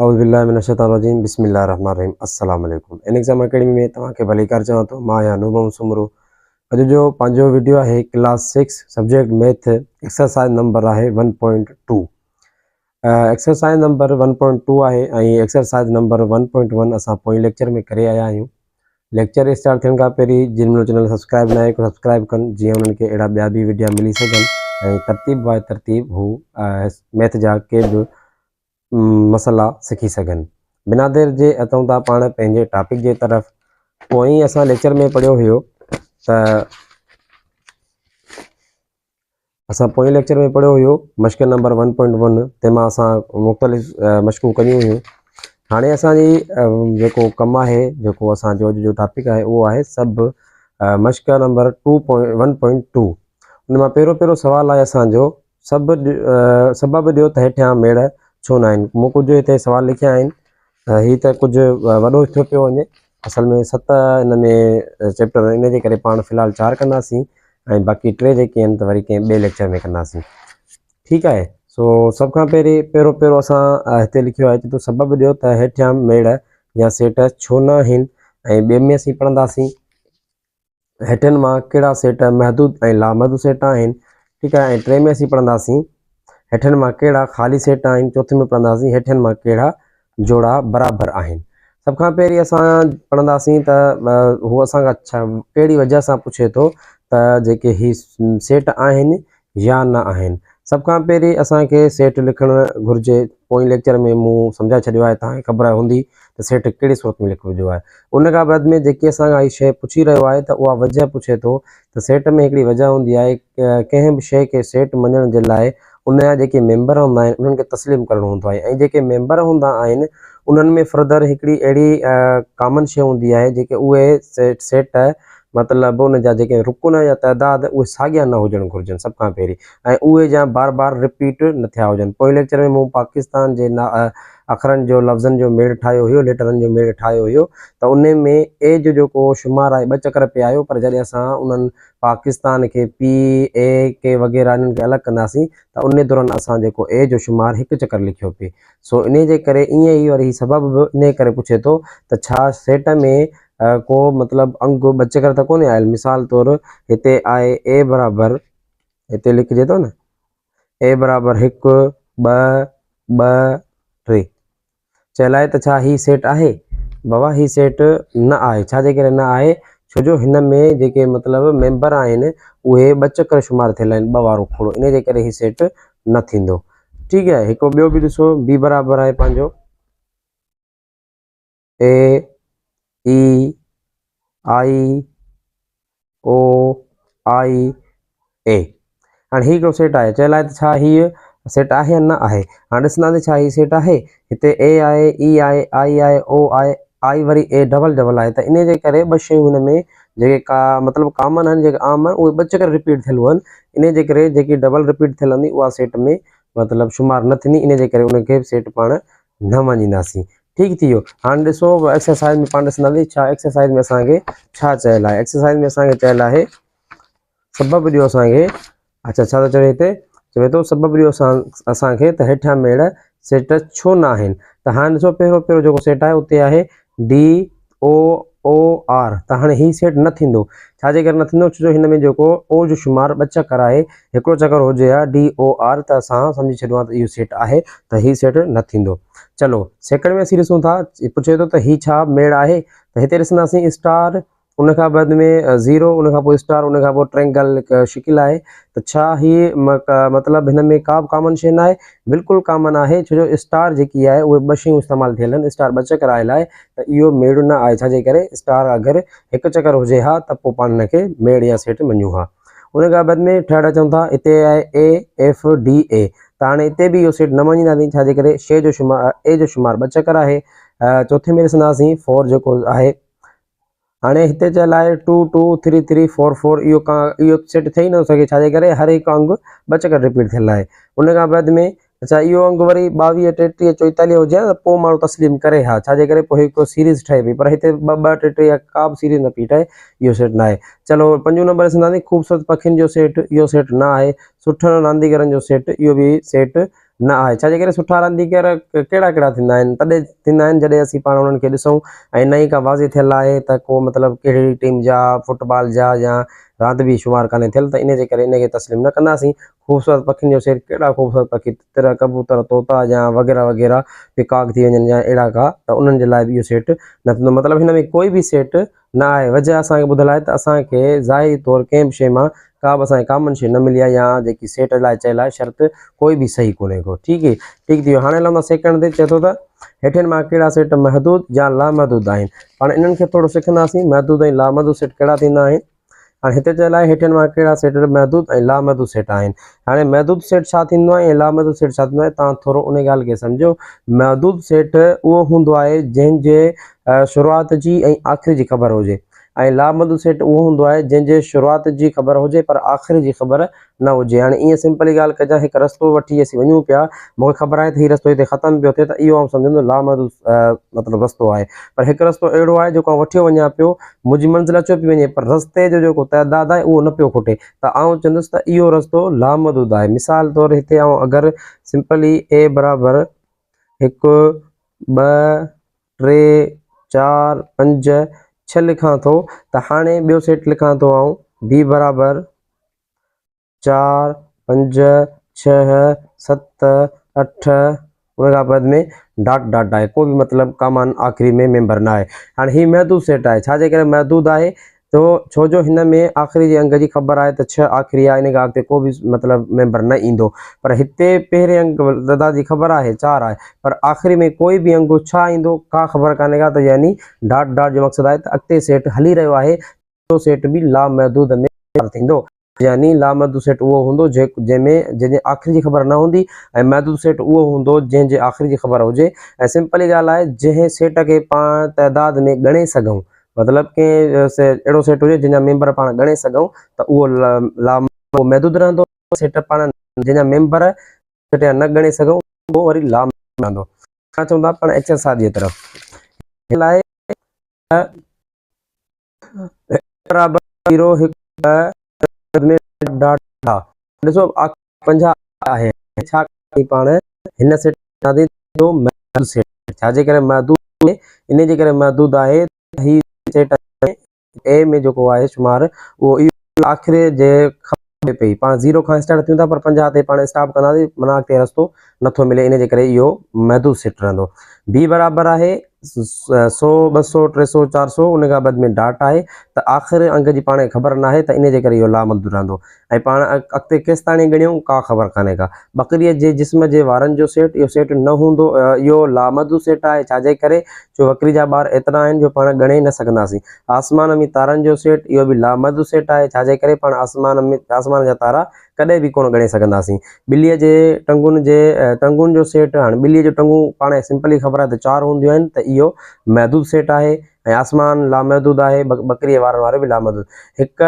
اعوذ بالله من الشيطان الرجيم بسم الله الرحمن الرحيم السلام عليڪم ان ايگزام اڪيڊمي ۾ توهان کي ڀليڪار چوان ٿو مان آهيان نور محمد سومرو اڄ جو پنهنجو وڊيو آهي class 6 subject math exercise number آهي 1.2 ايڪسرسائز نمبر 1.2 آهي ۽ ايڪسرسائز نمبر 1.1 اسان پوئين ليڪچر ۾ ڪري آيا آهيون ليڪچر اسٽارٽ ٿيڻ کان پهرين جن منهنجو چينل سبسڪرائب ناهي ڪيو سبسڪرائب ڪن جيئن انهن کي اهڙا ٻيا به وڊيا ملي سگهن ۽ ترتيب باء ترتيب هو ميٿ جا ڪي به مسئلا سکي سگهن. بنا دير جي اچون ٿا پاڻ پنهنجي ٽاپڪ جي طرف. پوئين اسان ليڪچر ۾ پڙهيو هيو ته اسان پوئين ليڪچر ۾ پڙهيو هيو مشق نمبر 1.1 تنهن مان اسان مختلف مشقون ڪيون هيون. هاڻي اسان جي جيڪو ڪم آهي جيڪو اسان جو اڄ جو ٽاپڪ آهي اهو آهي سب مشق نمبر 2.1.2 ان مان پهريون پهريون سوال آهي اسان جو سڀ سبب ڏيو ته هيٺيان ميڙ ڇو نه آهن؟ مون ڪجهه هتي سوال لکيا آهن ته هي ته ڪجهه وڏو ٿيو پيو وڃي اصل ۾ ست ان ۾ چيپٽر ان جي ڪري پاڻ في الحال چار ڪنداسين ۽ باقي ٽي جيڪي آهن ته وري ڪنهن ٻئي ليڪچر ۾ ڪنداسين ٺيڪ آهي سو سڀ کان پهرين پهريون پهريون اسان هتي لکيو آهي ته سبب ڏيو ته هيٺيان ميڙ يا سيٽ ڇو نه آهن ۽ ٻئي ۾ اسين پڙهنداسين هيٺين مان ڪهڙا سيٽ محدود ۽ لامحدود سيٽ آهن؟ ٺيڪ آهي ۽ ٽئين ۾ اسين پڙهنداسين هيٺين مان ڪهڙا خالي سيٽ آهن، چوٿين ۾ پڙهنداسين هيٺين مان ڪهڙا جوڙا برابر آهن. سڀ کان پهرين اسان پڙهنداسين ته هو اسان کان ڇا ڪهڙي وجه سان پڇي ٿو ته جيڪي هي سيٽ آهن يا نه آهن. سڀ کان پهرين اسان کي سيٽ لکڻ گهرجي. پوئين ليڪچر ۾ مون سمجهائي ڇڏيو آهي، توهان کي خبر هوندي ته سيٽ ڪهڙي صورت ۾ لکبو آهي. ان کان بعد ۾ جيڪي اسان کان هي شيء پڇي رهيو آهي ته اها وجهه پڇي ٿو ته سيٽ ۾ هڪڙي وجهه هوندي آهي ڪنهن به شيء کي سيٽ مڃڻ جي لاء ان جا جيڪي ميمبر هوندا آهن انهن کي تسليم ڪرڻو هوندو آهي ۽ جيڪي ميمبر هوندا آهن انهن ۾ فردر هڪڙي اهڙي ڪامن شيء هوندي آهي جيڪي اهي سيٽ مطلب ان جا جيڪي رڪن يا تعداد اهي ساڳيا نه هجڻ گهرجن سڀ کان پهرين ۽ اهي جا بار بار رپيٽ نه ٿيا هجن. پوئين ليڪچر ۾ مون پاڪستان جي اکرن جو لفظن جو ميڙ ٺاهيو هيو ليٽرن جو ميڙ ٺاهيو هيو ته ان ۾ اي جو جيڪو شمار آهي ٻه چڪر پئي آيو پر جڏهن اسان انهن پاڪستان کي پي اي ڪي وغيره انهن کي الڳ ڪنداسين ته ان دوران اسان جيڪو اي جو شمار هڪ چڪر لکيو پئي سو انهي جي ڪري ائين ئي وري هي سبب به انهي ڪري پڇي ٿو ته ڇا سيٽ ۾ ڪو مطلب انگ ٻه چڪر ته ڪونهي آيل مثال طور هتي آهي اي برابر هتي لکجي ٿو نه اي برابر هڪ ٻه ٻه ٽي چيل آهي ته ڇا هي سيٽ آهي بابا هي سيٽ نه آهي ڇا جي ڪري نه آهي ڇو جو هن ۾ جيڪي مطلب ميمبر آهن اهي ٻه چڪر شمار ٿيل آهن ٻه وارو کوڙو ان جي ڪري هي سيٽ نه ٿيندو ٺيڪ آهي هڪ ٻيو به ڏسو بي برابر آهي پنهنجو اي اي آئي او آئي اي هاڻي هي هڪڙو سيٽ آهي چيل آهي ته ڇا هي سيٽ آهي يا نه آهي هاڻي ڏسنداسين ڇا هي سيٽ آهي هتي اي آهي اي آهي آئي آهي او آهي آئي وري اي ڊبل ڊبل آهي ته ان جي ڪري ٻه شيون هن ۾ جيڪي ڪا مطلب ڪامن آهن جيڪي عام آهن اهي ٻه چڪر رپيٽ ٿيل هئن ان جي ڪري جيڪي ڊبل رپيٽ ٿيل هوندي اها سيٽ ۾ مطلب شمار نه ٿيندي ان جي ڪري ان کي به سيٽ پاڻ نه مڃينداسين. ٺيڪ ٿي ويو. هاڻي ڏسو ايڪسرسائز ۾ پاڻ ڏسنداسين ڇا ايڪسرسائز ۾ اسان کي ڇا چيل آهي. ايڪسرسائز ۾ اسان کي چيل آهي سبب ڏيو اسان کي اچھا ڇا ٿو چوي هتي چوي ٿو سبب ڏيو اسان اسان کي ته هيٺيان ميڙ سيٽ ڇو نه آهن ته هاڻي ڏسو پهريون پهريون جيڪو سيٽ آهي اتي آهي ڊي او او آر ته هاڻي هي سيٽ نه ٿيندو. ڇا جي ڪري نه ٿيندو؟ ڇو جو هن ۾ جيڪو او جو شمار ٻه چڪر آهي، هڪڙو چڪر هجي ها ڊي او آر ته اسان سمجهي ڇڏيون ها ته اهو سيٽ آهي ته هي سيٽ نه ٿيندو. چلو سيڪنڊ ۾ اسين ڏسون ٿا پڇي ٿو ته هي ڇا ميڙ آهي ته هتي ڏسنداسين اسٽار ان کان بعد ۾ زيرو ان کان پوء اسٽار ان کان پوء ٽرينگل هڪ شڪل آهي ته ڇا هي مطلب هن ۾ ڪا به ڪامن شيء نه آهي بلڪل ڪامن آهي ڇو جو اسٽار جيڪي آهي اهي ٻه شيون استعمال ٿيل آهن اسٽار ٻه چڪر آيل آهي ته اهو ميڙ نه آهي ڇا جي ڪري اسٽار اگر هڪ چڪر هجي ها ته پوء پاڻ هن کي ميڙ يا سيٽ مڃون ها ان کان بعد ۾ ٿرڊ اچون ٿا هتي آهي اي ايف ڊي اي ته هاڻي هتي به اهو سيٽ نه مڃينداسين ڇا جي ڪري شي جو شمار اي جو شمار ٻه چڪر آهي چوٿين ۾ ڏسنداسين فور جيڪو آهي هاڻي هتي چيل آهي two two three three four four اهو ڪا اهو سيٽ ٿي نٿو سگهي ڇاجي ڪري هر هڪ انگ ٻه چڪر رپيٽ ٿيل آهي ان کان بعد ۾ اڇا اهو انگ وري ٻاويهه ٽيٽيهه چوئيتاليهه هجي ها ته پوء ماڻهو تسليم ڪري ها ڇاجي ڪري پوء هڪ سيريز ٺهي پئي پر هتي ٻه ٻه ٽي ٽي يا ڪا به سيريز نه پئي ٺهي اهو سيٽ نه آهي چلو پنجون نمبر ڏسنداسين خوبصورت پکين جو سيٽ اهو سيٽ نه آهي سٺن رانديگرن جو سيٽ اهو به سيٽ نه آهي. ڇا جي ڪري سٺا رانديگر ڪهڙا ڪهڙا ٿيندا آهن؟ تڏهن ٿيندا آهن جڏهن اسين پاڻ انهن کي ڏسون ۽ نه ئي ڪا واضح ٿيل آهي ته ڪو مطلب ڪهڙي ٽيم جا فٽبال جا يا راند به شمار ڪانهي ٿيل ته ان جي ڪري ان کي تسليم نه ڪنداسين. خوبصورت پکين جو سيٽ ڪهڙا خوبصورت پکي تتر، ڪبوتر، طوطا يا وغيره وغيره پيڪاڪ ٿي وڃن يا اهڙا ڪا ته انهن جي لاء به اهو سيٽ نه ٿيندو مطلب هن ۾ ڪوئي به سيٽ نه آهي وجه اسان کي ٻڌل آهي ته اسان کي ظاهري طور ڪنهن به شيء مان ڪا به اسان کي ڪامن شيء نه ملي آهي يا جيڪي سيٽ لاء چيل آهي شرط ڪوئي به صحيح ڪونهي ڪو ٺيڪ ٺيڪ ٿي ويو هاڻي هلون ٿا سيڪنڊ تي چئي ٿو ته هيٺين مان ڪهڙا سيٽ محدود يا لامحدود آهن پاڻ انهن کي ٿورو سکنداسين محدود ۽ لامحدود سيٽ ڪهڙا ٿيندا آهن هاڻي هتي چيل آهي هيٺين مان ڪهڙا سيٽ محدود ۽ لامحدود سيٽ آهن. هاڻي محدود سيٽ ڇا ٿيندو آهي ۽ لامحدود سيٽ ڇا ٿيندو آهي توهان ٿورو ان ڳالهه کي سمجهو. محدود سيٽ اهو هوندو آهي جنهن جي شروعات جي ۽ آخري جي خبر هجي ۽ لامحدود سيٽ اهو هوندو آهي جنهن جي شروعات جي خبر هجي پر آخري جي خبر نه هجي. هاڻي ائين سمپلي ڳالهه ڪجان هڪ رستو وٺي اسين وڃون پيا مون کي خبر آهي ته هي رستو هتي ختم پيو ٿئي ته اهو آئون سمجهندس لامحدود مطلب رستو آهي پر هڪ رستو اهڙو آهي جيڪو آئون وٺيو وڃان پيو منهنجي منزل اچيو پئي وڃي پر رستي جو جيڪو تعداد آهي اهو نه پيو کٽي ته آئون چوندس ته اهو رستو لامحدود آهي مثال طور هتي آئون اگر سمپلي اي برابر هڪ ٻه ٽي چار پنج ڇهه لکان ٿو ته هاڻي ٻيو سيٽ لکان ٿو آئون بي برابر چار، پنج، ڇهه، ست، اٺ، ان کان بعد ۾ ڊاٽ ڊاٽ آهي ڪو به مطلب ڪامان آخري ۾ ميمبر نه آهي هاڻي هي محدود سيٽ آهي ڇا جي ڪري محدود آهي تو ڇو جو هن ۾ آخري جي انگ جي خبر آهي ته ڇهه آخري آهي ان کان اڳتي ڪو به مطلب ميمبر نه ايندو پر هتي پهرين انگ تعداد جي خبر آهي چار آهي پر آخري ۾ ڪوئي به انگ ڇا ايندو ڪا خبر ڪانهي ڪا ته يعني ڊاٽ ڊاٽ جو مقصد آهي ته اڳتي سيٽ هلي رهيو آهي اهو سيٽ به لامحدود ۾ شمار ٿيندو. يعني لامحدود سيٽ اهو هوندو جنهن ۾ جنهن جي آخري جي خبر نه هوندي ۽ محدود سيٽ اهو هوندو جنهن جي آخري جي خبر هجي ۽ سمپلي ڳالهه آهي جنهن سيٽ کي پاڻ تعداد ۾ ڳڻي سگهون مطلب ڪنهن اهڙو سيٽ هجي جنهن جا ميمبر پاڻ ڳڻي سگهون ته اهو لامحدود رهندو سيٽ پاڻ جنهن جا ميمبر يا نه ڳڻي سگهون اهو وري لامحدود رهندو. چون ٿا پاڻ ايڪسرسائز جي طرف لاء برابر زيرو هڪ ٻه ۾ ڊاٽ ڊاٽ ڏسو آخر 50 آهي ڇا ڪندي پاڻ هن سيٽ ڪندي جو محدود سيٽ ڇا جي ڪري محدود ان جي ڪري محدود آهي هي سيٽ اي ۾ جيڪو آهي شمار اهو آخري جي کپي پئي پاڻ زيرو کان اسٽارٽ ٿيون ٿا پر 50 تي پاڻ اسٽاپ ڪنداسين معنيٰ اڳتي رستو نٿو ملي ان جي ڪري اهو محدود سيٽ رهندو بي برابر آهي سو ٻه سو ٽي سو چار سو ان کان بعد ۾ ڊاٽ آهي ته آخر انگ جي پاڻ کي خبر ناهي ته ان جي ڪري اهو لامحدود رهندو ۽ پاڻ اڳتي ڪيستاڻي ڳڻيون ڪا خبر ڪانهي ڪا ٻڪريء جي جسم جي وارن جو سيٽ اهو سيٽ نه هوندو اهو لامحدود سيٽ آهي ڇا جي ڪري جو ٻڪري جا ٻار ايترا آهن جو پاڻ ڳڻي نه سگهنداسين آسمان ۾ تارن جو سيٽ اهو به لامحدود سيٽ آهي ڇا جي ڪري پاڻ آسمان ۾ آسمان جا تارا ڪڏهن به ڪونه ڳڻي سگهنداسين. ٻليء جي ٽنگن جي ٽنگن جو سيٽ، هاڻي ٻليء جون ٽنگون پاڻ کي سمپلي خبر آهي ته چار هونديون آهن ته اهو محدود سيٽ آهي ۽ آسمان لامحدود آهي، ٻڪريء وارن وارو به لامحدود. هڪ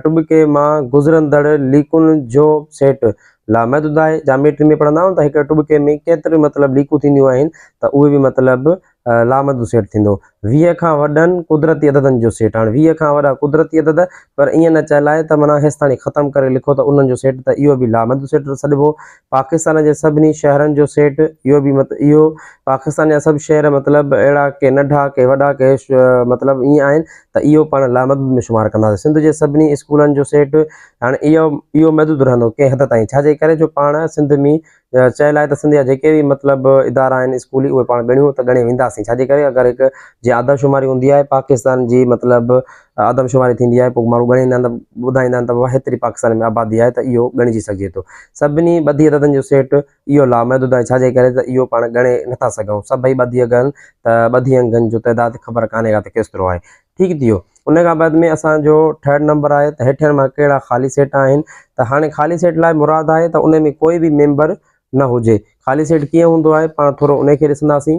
ٽٻڪي مان گذرندڙ ليڪن جو سيٽ لامحدود آهي. جاميٽري ۾ پڙهندا آهيون ته هڪ ٽٻڪي ۾ ڪيتريون مطلب ليڪون ٿينديون آهن ته اهي به مطلب لامحدود سيٽ ٿيندو. 20 کان وڏن قدرتي عددن جو سيٽ. هاڻي 20 کان وڏا قدرتي عدد پر ائين نه چئلائي ته معنيٰ هيستاڻي ختم ڪري لکو ته انهن جو سيٽ ته اهو به لامحدود سيٽ سڏبو. پاڪستان جي سڀني شهرن جو سيٽ اهو به اهو پاڪستان جا سڀ شهر مطلب اهڙا ڪي ننڍا ڪي وڏا ڪي مطلب ائين آهن ته اهو پاڻ لامحدود ۾ شمار ڪنداسين. سنڌ جي سڀني اسڪولن جو سيٽ هاڻي اهو اهو محدود رهندو ڪنهن حد تائين ڇا جي ڪري جو پاڻ سنڌ ۾ چيل آهي ته سنڌ جا جيڪي به مطلب ادارا آهن اسڪولي اهي پاڻ ڳڻيون ته ڳڻي وينداسين ڇاجي ڪري اگر هڪ جي آدمشماري هوندي آهي پاڪستان جي مطلب آدمشماري ٿيندي آهي پوء ماڻهو ڳڻيندا آهن ته ٻڌائيندا آهن ته بابا هيتري پاڪستان ۾ آبادي آهي ته اهو ڳڻجي سگهجي ٿو سڀني ٻڌي عددن جو سيٽ اهو لامحدود آهي ڇاجي ڪري ته اهو پاڻ ڳڻي نٿا سگهون سڀئي ٻڌي اگهن ته ٻڌي انگن جو تعداد خبر ڪانهي ڪا ته ڪيسترو آهي ٺيڪ ٿي ويو ان کان بعد ۾ اسان جو ٿرڊ نمبر آهي ته هيٺين مان ڪهڙا خالي سيٽ آهن ته هاڻي خالي سيٽ لاء مراد آهي ته ان ۾ ڪوئي به ميمبر نه هجي خالي سيٽ ڪيئن هوندو آهي پاڻ ٿورو ان کي ڏسنداسين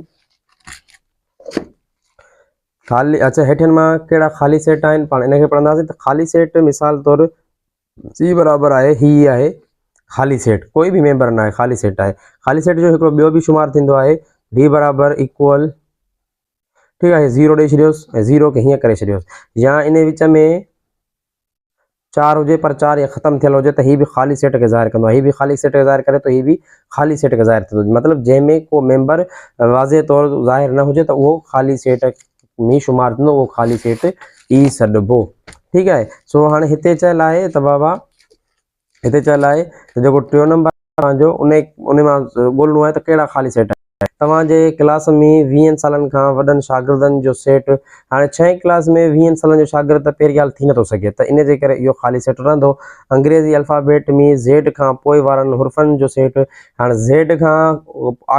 خالي اچھا هيٺين مان ڪهڙا خالي سيٽ آهن پاڻ ان کي پڙهنداسين ته خالي سيٽ مثال طور سي برابر آهي هي آهي خالي سيٽ ڪوئي به ميمبر نه آهي خالي سيٽ آهي خالي سيٽ جو هڪڙو ٻيو به شمار ٿيندو آهي ڊي برابر ايڪول ٺيڪ آهي زيرو ڏئي ڇڏيوس ۽ زيرو کي هيئن ڪري ڇڏيوس يا ان وچ ۾ چار هجي پر چار يا ختم ٿيل هجي ته هي به خالي سيٽ کي ظاهر ڪندو آهي. هي به خالي سيٽ کي ظاهر ڪري ٿو، هي به خالي سيٽ کي ظاهر ٿئي ٿو. مطلب جنهن ۾ ڪو ميمبر واضح طور ظاهر نه هجي ته اهو خالي سيٽ ۾ شمار ٿيندو، اهو خالي سيٽ ئي سڏبو. ٺيڪ آهي. سو هاڻي هتي چيل آهي ته بابا هتي چيل آهي ته جيڪو ٽيون نمبر توهان جو ان ان مان ڳولڻو آهي ته ڪهڙا خالي سيٽ آهن. توهان جي ڪلاس ۾ ويهن سالن کان وڏن شاگردن جو سيٽ هاڻي ڇهين ڪلاس ۾ ويهن سالن جو شاگرد ته پهرين ڳالهه ٿي نٿو سگهي ته ان جي ڪري اهو خالي سيٽ رهندو. انگريزي الفابيٽ ۾ زيڊ کان پوء وارن حرفن جو سيٽ هاڻي زيڊ کان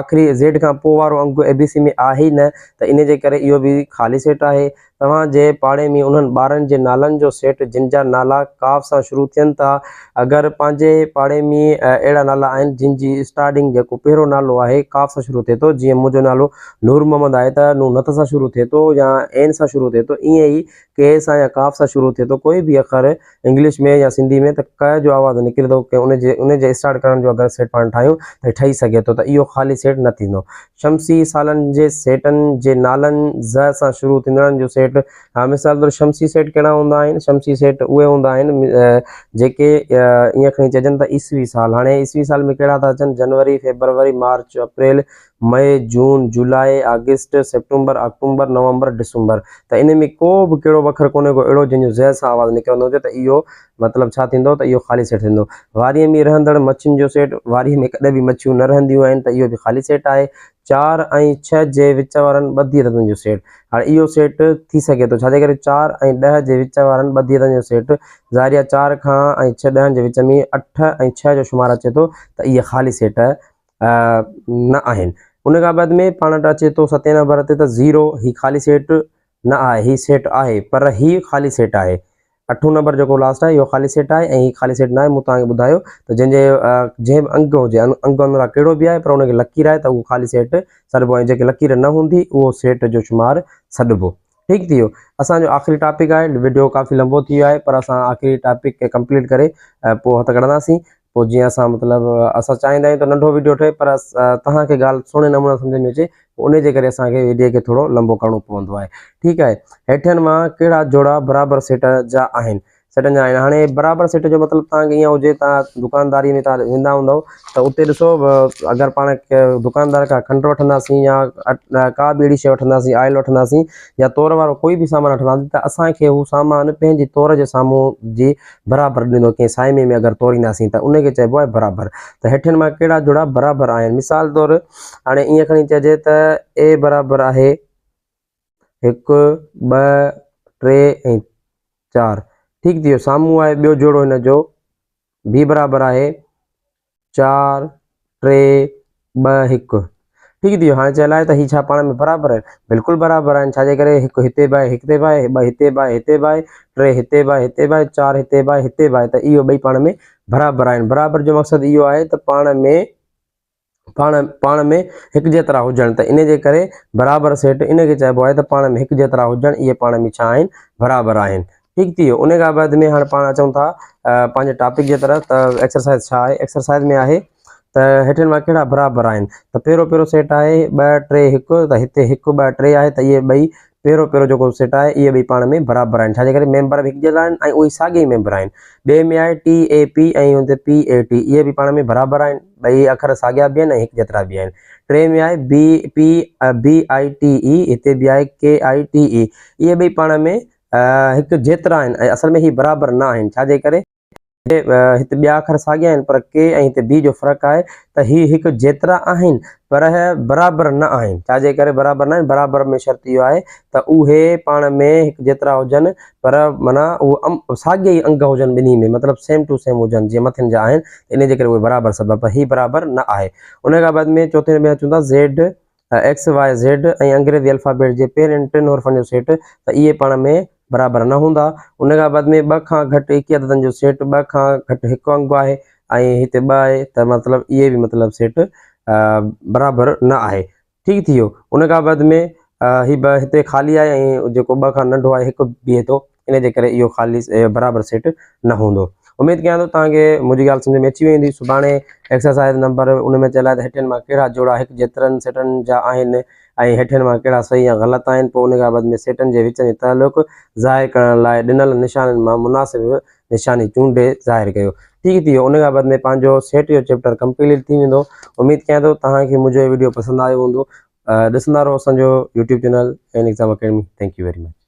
آخري زيڊ کان پوء وارو انگ اي بي سي ۾ آهي ئي نه ته ان جي ڪري اهو به خالي سيٽ آهي. توهان جي پاڙي ۾ انهن ٻارن جي نالن جو سيٽ جن جا نالا ڪاف سان شروع ٿين ٿا. اگر پنهنجي پاڙي ۾ اهڙا نالا آهن جن جي اسٽارٽنگ جيڪو پهريون نالو آهي ڪاف سان شروع ٿئي ٿو جيئن منهنجو نالو نور محمد آهي ته نون نٿ سان شروع ٿئي ٿو يا عين سان شروع ٿئي ٿو ائين ئي ڪي سان يا ڪاف سان شروع ٿئي ٿو ڪوئي به اکر انگلش ۾ يا سنڌي ۾ ته ڪ جو آواز نڪري ٿو ڪي ان جي ان جي اسٽارٽ ڪرڻ جو اگر سيٽ پاڻ ٺاهيون ته ٺهي سگهي ٿو ته اهو خالي سيٽ نه ٿيندو. شمسي سالن جي سيٽن جي نالن ز سان شروع ٿيندڙن جو سيٽ ها مثال طور شمسي سيٽ ڪهڙا هوندا آهن شمسي سيٽ اهي هوندا آهن جيڪي ائين کڻي چئجن ته عيسوي سال هاڻي عيسوي سال ۾ ڪهڙا ٿا اچن جنوري فيبروري مارچ اپريل مئي، جون، جولاء، آگسٽ، سيپٽمبر، آڪٽومبر، نومبر، ڊسمبر ته انهي ۾ ڪو به ڪهڙو به اکر ڪونهي ڪو اهڙو جنهن جو ز سان آواز نڪرندو هجي ته اهو مطلب ڇا ٿيندو ته اهو خالي سيٽ ٿيندو. واريء ۾ رهندڙ مڇين جو سيٽ، واريء ۾ ڪڏهن به مڇيون نه رهنديون آهن ته اهو به خالي سيٽ آهي. چار ۽ ڇهه جي وچ وارن ٻڌي عددن جو سيٽ، هاڻي اهو سيٽ ٿي سگهي ٿو ڇاجي ڪري چار ۽ ڏهه جي وچ وارن ٻڌي عددن جو سيٽ ظاهري آهي چار کان ۽ ڇهه ڏهن جي وچ ۾ اٺ ۽ ڇهه جو شمار اچي ٿو ته اهي خالي سيٽ نه آهن. ان کان بعد ۾ پاڻ وٽ اچي ٿو ستين نمبر تي ته زيرو هي خالي سيٽ نه آهي هي سيٽ آهي پر هي خالي سيٽ آهي. اٺون نمبر جيڪو لاسٽ آهي اهو خالي سيٽ آهي ۽ هي خالي سيٽ نه آهي مون توهان کي ٻڌايو ته جنهن جي جنهن به انگ هجي انگ انرا ڪهڙو به آهي پر ان کي لڪير آهي ته اهو خالي سيٽ سڏبو ۽ جيڪي لڪير نه هوندي اهو سيٽ جو شمار سڏبو. ٺيڪ ٿي ويو اسان جو آخري ٽاپڪ آهي وڊيو ڪافي لمبو ٿي ويو آهي پر اسان آخري ٽاپڪ کي ڪمپليٽ ڪري پوء هٿ ڪڍنداسين پوء جيئن اسان مطلب اسان چاهيندا آهيون ته ننڍو وڊيو ٺهي پر توهان کي ڳالهه سهڻي نموني سمجھ ۾ اچي ان جي ڪري اسان کي وڊيو کي ٿورو لمبو ڪرڻو پوندو آهي ٺيڪ آهي هيٺين مان ڪهڙا جوڙا برابر سيٽ جا آهن سيٽن جا آهن هاڻي برابر سيٽ جو مطلب توهان کي ائين هجي توهان دڪانداري ۾ توهان ويندا هوندو ته اتي ڏسو اگر پاڻ دڪاندار کان کنڊ وٺنداسين يا ڪا به اهڙي شيء وٺنداسين آئل وٺنداسين يا تور وارو ڪوئي به سامان وٺنداسين ته اسان کي هو سامان پنهنجي تور جي سامهون جي برابر ڏيندو ڪنهن سائمي ۾ اگر تورينداسين ته ان کي چئبو آهي برابر ته هيٺين مان ڪهڙا جوڙا برابر آهن مثال طور هاڻي ائين کڻي چئجي ته اي برابر آهي هڪ ٻه ٽي ۽ چار ٺيڪ ٿي ويو سامهون آهي ٻيو جوڙو هن جو بي برابر آهي چار ٽي ٻه هڪ ٺيڪ ٿي ويو هاڻي چيل آهي ته هي ڇا پاڻ ۾ برابر آهن بلڪل برابر آهن ڇاجي ڪري هڪ هتي به آهي هڪ هتي به آهي ٻه هتي به آهي هتي به آهي ٽي هتي به آهي هتي به آهي چار هتي به آهي هتي به آهي ته اهو ٻئي پاڻ ۾ برابر آهن برابر جو مقصد اهو آهي ته پاڻ ۾ پاڻ پاڻ ۾ هڪجيترا هجڻ ته ان جي ڪري برابر سيٽ ان کي چئبو آهي ته پاڻ ۾ هڪجيترا هجڻ اهي پاڻ ۾ ڇا آهن برابر آهن ٺيڪ ٿي ويو ان کان بعد ۾ هاڻي پاڻ اچون ٿا پنهنجي ٽاپڪ جي طرف ته ايڪسرسائز ڇا آهي ايڪسرسائز ۾ آهي ته هيٺين مان ڪهڙا برابر آهن ته پهريون پهريون سيٽ آهي ٻه ٽي هڪ ته هتي هڪ ٻه ٽي آهي ته اهي ٻئي پهريون پهريون جيڪو سيٽ آهي اهي ٻئي پاڻ ۾ برابر آهن ڇاجي ڪري ميمبر به هڪ جهڙا آهن ۽ اهي ساڳيا ئي ميمبر آهن ٻئي ۾ آهي ٽي اي پي ۽ هتي پي اي ٽي اهي به پاڻ ۾ برابر آهن ٻئي اکر ساڳيا به آهن ۽ هڪ جيترا به آهن ٽي ۾ آهي بي پي بي آئي ٽي اي هتي به آهي ڪي آئي ٽي اي اهي ٻئي پاڻ ۾ هڪ جيترا آهن ۽ اصل ۾ هي برابر نه آهن ڇا جي ڪري هت ٻيا اکر ساڳيا آهن پر ڪي ۽ هتي بي جو فرق آهي ته هي هڪ جيترا آهن پر برابر نه آهن ڇا جي ڪري برابر نه آهن برابر ۾ شرط اهو آهي ته اهي پاڻ ۾ هڪ جيترا هجن پر معنيٰ اهي ساڳيا ئي انگ هجن ٻنهي ۾ مطلب سيم ٽو سيم هجن جيئن مٿين جا آهن ان جي ڪري اهي برابر سڏبا پر هي برابر نه آهي ان کان بعد ۾ چوٿين ۾ اچون ٿا زيڊ ايڪس واء زيڊ ۽ انگريزي الفابيٽ جي پهرين ٽن حرفن جو سيٽ ته اهي پاڻ ۾ برابر نه هوندا. ان کان بعد ۾ ٻه کان گهٽ ايڪي عددن جو سيٽ ٻه کان گهٽ هڪ انگ آهي ۽ هتي ٻه آهي ته مطلب اهي به مطلب سيٽ برابر نه آهي. ٺيڪ ٿي ويو. ان کان بعد ۾ هي ٻه هتي خالي آهي ۽ جيڪو ٻه کان ننڍو آهي هڪ بيهي ٿو. ان جي ڪري اهو خالي برابر سيٽ نه هوندو. اميد ڪيان ٿو توهان کي منهنجي ڳالهه سمجهه ۾ اچي وئي هوندي. سڀاڻي ايڪسرسائز نمبر ان ۾ چيل آهي ته هيٺين مان ڪهڙا جوڙا هڪ جيترن سيٽن جا آهن ۽ هيٺين مان ڪهڙا صحيح يا غلط آهن. پوء ان کان بعد ۾ سيٽن جي وچ ۾ تعلق ظاهر ڪرڻ لاء ڏنل نشانين مان مناسب نشاني چونڊي ظاهر ڪيو. ٺيڪ ٿي ويو ان کان بعد ۾ پنهنجو سيٽ جو چيپٽر ڪمپليٽ ٿي ويندو. اميد ڪيان ٿو توهان کي منهنجو هي وڊيو پسند آيو هوندو. ڏسندا رهو اسان جو YouTube channel N exam academy. Thank you very much.